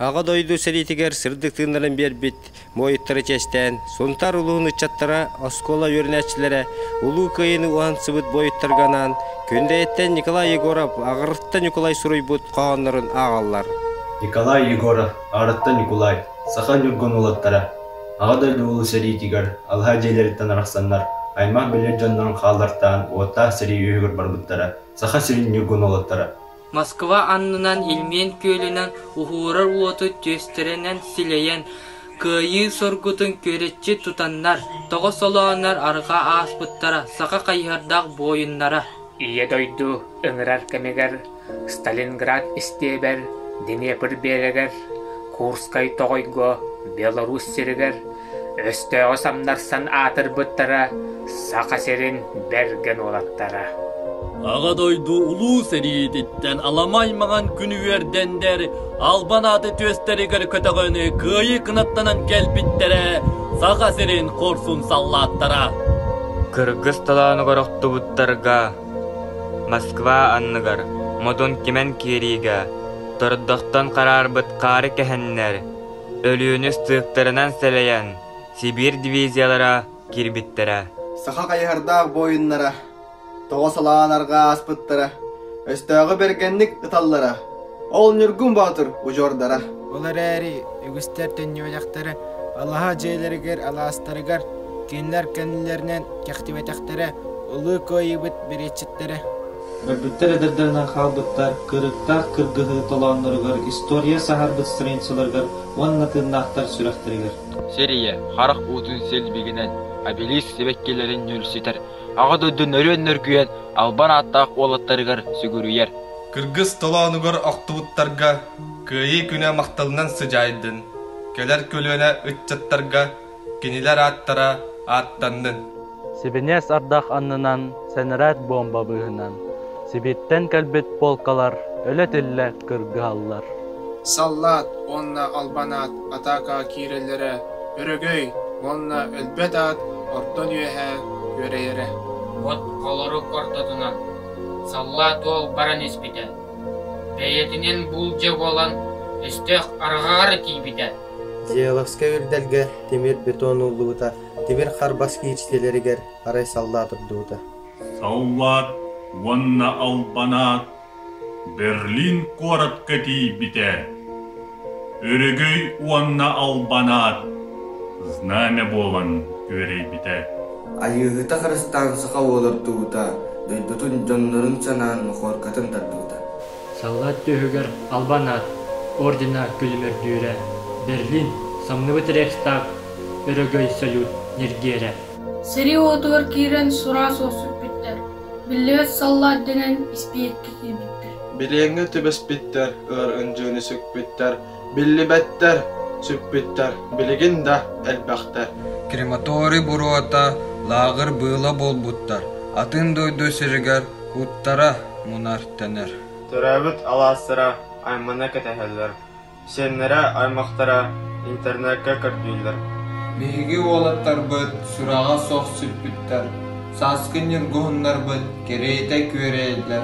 Аҕа дойду сэриитигэр сырдык тыыннарын биэрбит буойуттары чиэстээн, Сунтаар улууһун ыччаттара, оскуола үөрэнээччилэрэ Улуу Кыайыыны уһансыбыт буойуттарга анаан Күндэйэттэн Николай Егоров, Аҕырыттан Ньукулай суруйбут хоһооннорун ааҕаллар. Николай Егоров, Аҕырыттан Ньукулай, саха ньургун уолаттара, Аҕа дойду Улуу сэриитигэр алаһа дьиэлэриттэн арахсаннар, аймах билэр дьоннорун хааллартаан уоттаах сэрии үөһүгэр барбыттара, Саха сирин ньургун уолаттара. Москва аннынан Ильмень күөлүнэн уһуурар уоту түөстэринэн силэйэн, кыайыы соргутун күөрэччи тутаннар, тоҕо солооннор арҕаа ааспыттара саха хайыһардаах буойуннара. Ийэ дойду ыҥырар кэмигэр Сталинград истиэбэр, Днепр биэрэгэр, Курскай тоҕойго, Беларусь сиригэр өстөөҕү самнарсан аатырбыттара Саха сирин бэргэн уолаттара. Аҕа дойду улуу сэриититтэн аламай маҥан күн үөрдэндэр, албан ааты түөстэригэр көтөҕөн кыайыы кынаттанан кэлбиттэрэ Саха сирин хорсун саллааттара. Кыргыз толоонугар охтубуттарга Москва анныгар модун кимэн киириигэ тордохтон хараарбыт хаары кэһэннэр, Өлүөнү ыстыыктарынан сэлэйэн, Сибиир дивизиялара киирбиттэрэ. Саха хайыһардаах буойуннара тоҕо салаан арҕаа ааспыттара, өстөөҕү бэргэнник ыталлара, ол Ньургун Боотур удьуордара. Ол эрээри үгүстэр төннүбэтэхтэрэ, алаһа дьиэлэригэр, алаастарыгар кинилэр кэннилэринэн кэхтибэтэхтэрэ, Улуу Кыайыыбыт бэриэтчиттэрэ. Өлбүттэр эдэрдэринэн хаалбыттар, кырыктаах кыргыһыы толоонноругар история саһарбыт страницаларыгар уонна тыыннаахтар сүрэхтэригэр. Сир ийэ харах уутун силбигинэн, обелиск сибэккилэрин нүлсүтэр, Аҕа дойду нөрүөн нөргүйэн, албан ааттаах уолаттарыгар сүгүрүйэр. Кыргыс толоонугар охтубуттарга Кыайыы күнэ махталынан сыдьаайдын, кэлэр көлүөнэ ыччаттарга кинилэр ааттара ааттаннын. Сибиниэс ардах аннынан сэнэрээт буомба быыһынан Сибииртэн кэлбит полкалар өлө-тиллэ кыргыһаллар. Саллаат уонна албан аат атаакаҕа киирэллэрэ өрөгөй уонна өлбөт аат ордон үөһэ күөрэйэрэ. От холорук ортотунан саллаат уол баран испитэ, бэйэтинэн буулдьа буолан өстөөх арҕаҕар тиийбитэ. Зеловскай үрдэлгэ тимир бетон ууллубута, тимир харбас киирсиилэригэр арай саллаат ордубута. Саллаат уонна албанаат Берлин куоратка тиийбитэ. Өрөгөй уонна албанаат знамя буолан күөрэйбитэ. Айыыһыта харыстаан саха уолурдубута, дойдутун дьоннорун санаан мохуоркатын тардыбыта. Саллаат түөһүгэр албан аат ордена күлүмүрдүүрэ, Берлин самныбыт Рейхстаг өрөгөй салют ньиргиэрэ. Сэрии уотугар киирэн сураа суох сүппүттэр, биллибэт саллаат дэнэн испииһэккэ киирбиттэр. Билиэҥҥэ түбэспиттэр, ыар ындьыыны сүкпүттэр, биллибэттэр, сүппүттэр, билигин да элбэхтэр. Крематорий буруота лааҕыр быыла буолбуттар, атын дойду сиригэр куттара мунар-тэнэр. Төрөөбүт алаастара аймана кэтэһэллэр, сиэннэрэ аймахтара интернеккэ көрдүүллэр. Биһиги уолаттарбыт сураҕа суох сүппүттэр, сааскы ньургуһуннарбыт кэриэтэ күөрэйэллэр.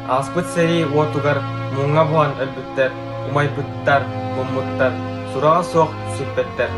Ааспыт сэрии уотугар муҥҥа буһан өлбүттэр, умайбыттар, муммуттар, сураҕа суох сүппэттэр.